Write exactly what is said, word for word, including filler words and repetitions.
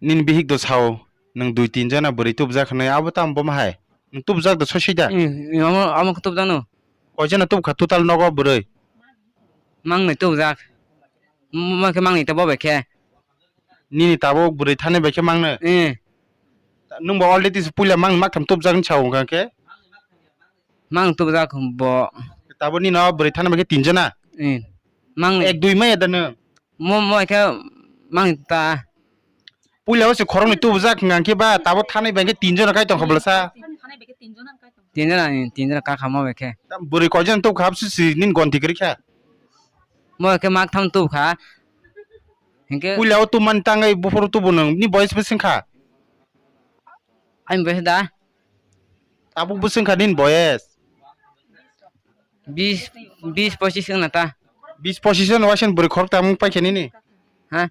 Nini bihik do sao, nwng dui tin jona bwrwi tubjak hwnwi, abo tamo bo ma hai? Nwng tubjak do soi soi da? Hmm, omo, omo khe tubjak no. Koi jona tubkha total nogo bwrwi? Mangnwi tubjak. Mo khe mangnwi ta bo bai khe. Nini tabuk bwrwi thani bai khe mangno? Eh. Nwng bo already puila mang maktham tubjak ni sao hwnkha khe? Mang tubjak bo. Tabuk nini o bwrwi thani bai khe tin jona? Eh. Mang ek dui maya da nwng? Mo, mo khe mang ta. Puila o se khoroknwi tubujak hwnkha khe ba tabuk thani bai khe tin jona kai tongkha bwlasa? Tin jona, eh, tin jona kakha mo bai khe. Bwrwi koi jona tubkha hapsi si nini gonti kwrwi kha? Mo khe maktham tubkha. Hinkhe puila o tubmani tangwi buphuru tubu nwng, ni boyes bwswng kha? Ani boyes da? Tabuk bwswng kha nini boyes? Bis, bis pochis wngna ta. Bis pochis wngna waisa ni bwrwi khorok tamo paikha nini? Ha?